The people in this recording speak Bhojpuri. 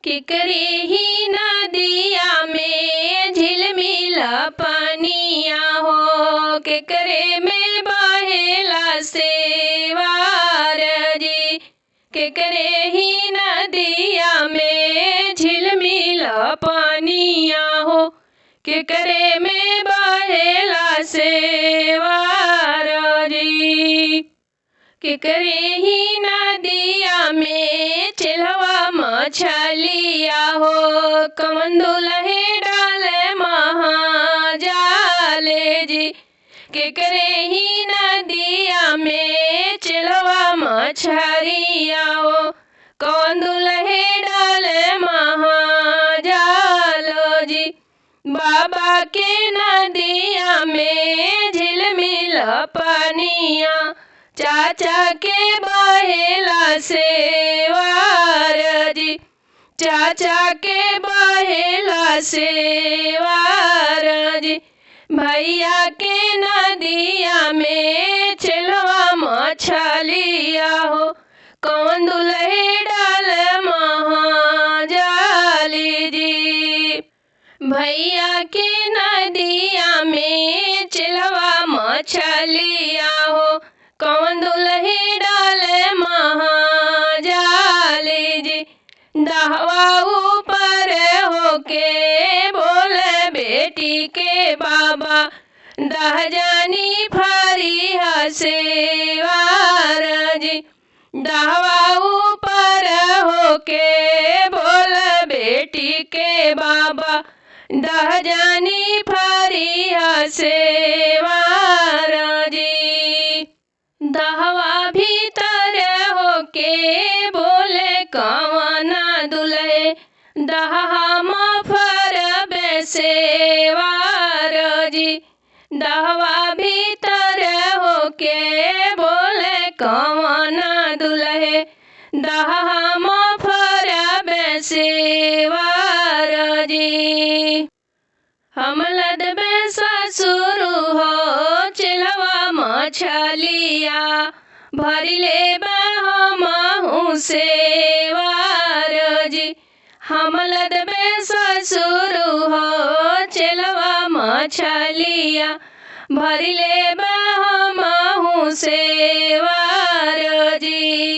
केकरे ही नदिया में झिलमिल पनिया हो, केकरे में बहेला सेवार जी। केकरे ही नदिया में झिलमिल पनिया हो, केकरे में बहेला सेवार जी। केकरे ही नदिया में चेलवा मछलिया हो, कवन दुल्हे डाले महाजाले जी। केकरे ही नदिया में चेलवा मछरिया हो, कवन दुल्हे डाले महाजालो जी। बाबा के नदिया में झिलमिल पनिया, चाचा के बहेला सेवार जी। चाचा के बहेला सेवार जी। भैया के नदिया में चेलवा मछलिया हो, कौन दुल्हे डाल महाजाली जी। भैया के नदिया में चेलवा मछलिया हो, कौन दुल्हे डाल महाजाली जी। दहवा ऊपर होके बोले बेटी के बाबा, दह जानी फरी हसेवार जी। दहवा ऊपर होके बोले बेटी के बाबा, दह जानी फरी हसेवार जी। दहवा भीतर होके बोले कवना दुल्हे, दहा मफर बेसेवार जी। दहवा भीतर होके बोले कवना दुल्हे, दहा मफर बेसेवार जी। हम लदबे ससुर हो चेलवा मछलिया, भरिले हमहू सेवार जी। हम लदबे ससुर हो चेलवा मछलिया, भरिले हमहू सेवार जी।